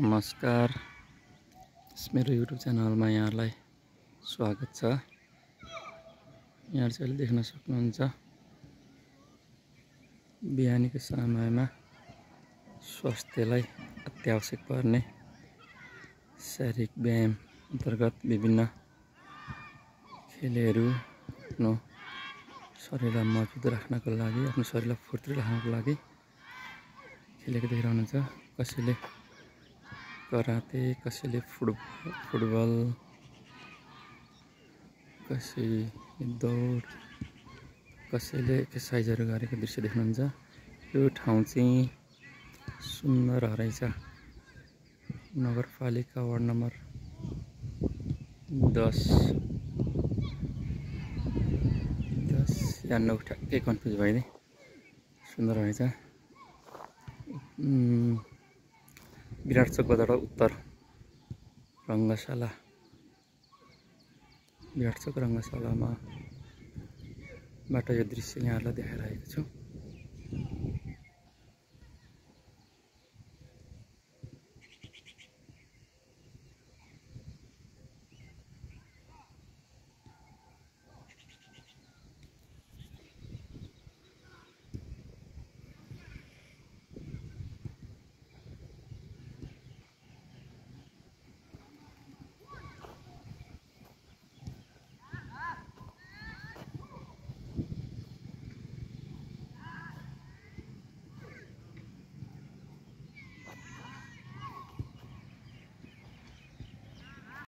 नमस्कार, मेरो युट्युब च्यानलमा यहाँलाई स्वागत छ। यहाँ चाहिँ देख्न सक्नुहुन्छ बिहानीको समयमा स्वास्थ्यलाई अत्यावश्यक पर्ने शारीरिक व्यायाम अन्तर्गत विभिन्न खेलहरू आफ्नो शरीरलाई मजबुत राख्नको लागि, आफ्नो शरीरलाई फुर्ती राख्नको लागि खेलेको देखिरहनुहुन्छ। कसैले कराते, कसैले फुटबल, कसैले दौड, कसैले एक्सर्साइजहरू गरेको दृश्य देख्नुहुन्छ। यो ठाउँ चाहिँ सुन्दर हराइछ नगरपालिका वार्ड नम्बर 10 या 9 ठ्याक्कै कन्फ्युज भइदिएँ। सुन्दर रहेछ। विराट चोक बजार उत्तर रङ्गशाला, विराट चोक रङ्गशालामा बाट यो दृश्य यहाँहरूलाई देखाइरहेको छु।